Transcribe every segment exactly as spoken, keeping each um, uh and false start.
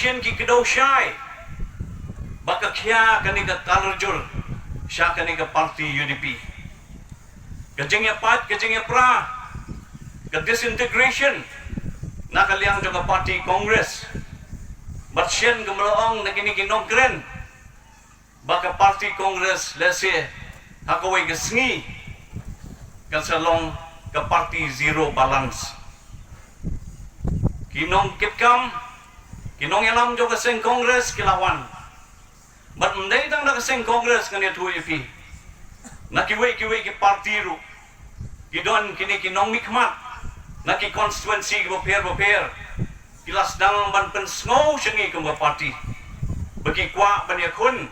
Ki kdew shai ba ka khia kane ka tarjur sha kane ka party U D P. Ka jingïapait, ka jingïapra, ka disintegration na ka liang jong ka party Congress. Bad shen ka mlong na kine ki nongkren ba ka party Congress lehse ha kawei ka sngi kan sa long ka party zero balance. Ki nongkitkam, ki nongïalam jong ka seng Congress ki la wan. Bad ym dei tang da ka seng Congress, ngan ïathuh ïa phi, na kiwei kiwei ki party ruh ki don kine ki nongmihkhmat na ki constituency kiba pher ba pher. Ki la sdang ban pynsngew sha ngi kum ka party ba ki kwah ban ïakhun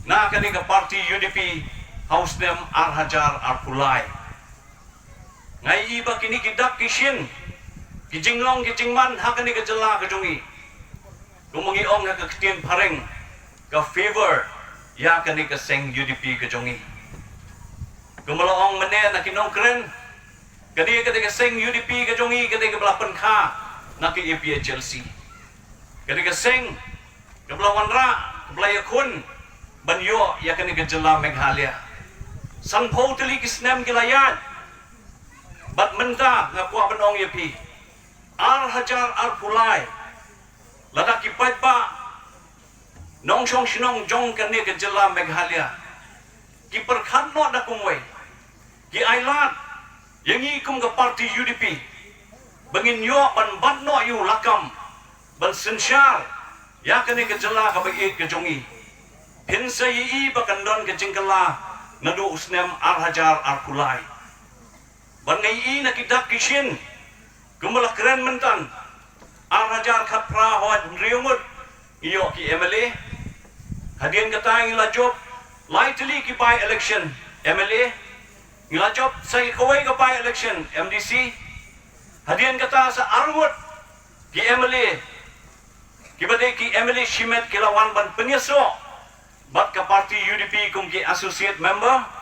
na kane ka party U D P ha u snem ar hajar arphew lai. Nga ïohi ba kine ki dak ki shin, ki jinglong ki jingman ha kane ka jylla ka jong ngi, kumba ngi ong ha ka ktien phareng, ka favor ïa kane ka seng U D P ka jong ngi. Kumba la ong mynne na ki nongkren, kane ka dei ka seng U D P ka jong ngi, ka dei kaba la pynkha na ka A P H L C. Ka dei ka seng kaba la wanrah, kaba la ïakhun ban ïoh ïa kane ka jylla Meghalaya. Sanphew tylli ki snem ki la ïaid. Bad mynta nga kwah ban ong ïa phi, ar hajar arphew lai, lada ki paidbah nongshong shnong jong kane ka jylla Meghalaya ki pyrkhat noh da kumwei, ki ailad ïa ngi kum ka party U D P ba ngin ïoh ban bat noh ïa u lakam ban synshar ïa kane ka jylla kaba ïeit ka jong ngi, phin sa ïohi ba kan don ka jingkylla naduh u snem ar hajar arphew lai. Bad nga ïohi na ki dak ki shin, kumba la kren mynta, ar hajar khatphra, hooid hynriew ngut ngi ïoh ki M L A. Hadien kata ngi la jop lai tylli ki by election M L A. Ngi la jop sa kawei ka by election M D C. Hadien kata sa ar ngut ki M L A, kiba dei ki M L A shimet, ki la wan ban pynïasoh bad ka party U D P kum ki associate member.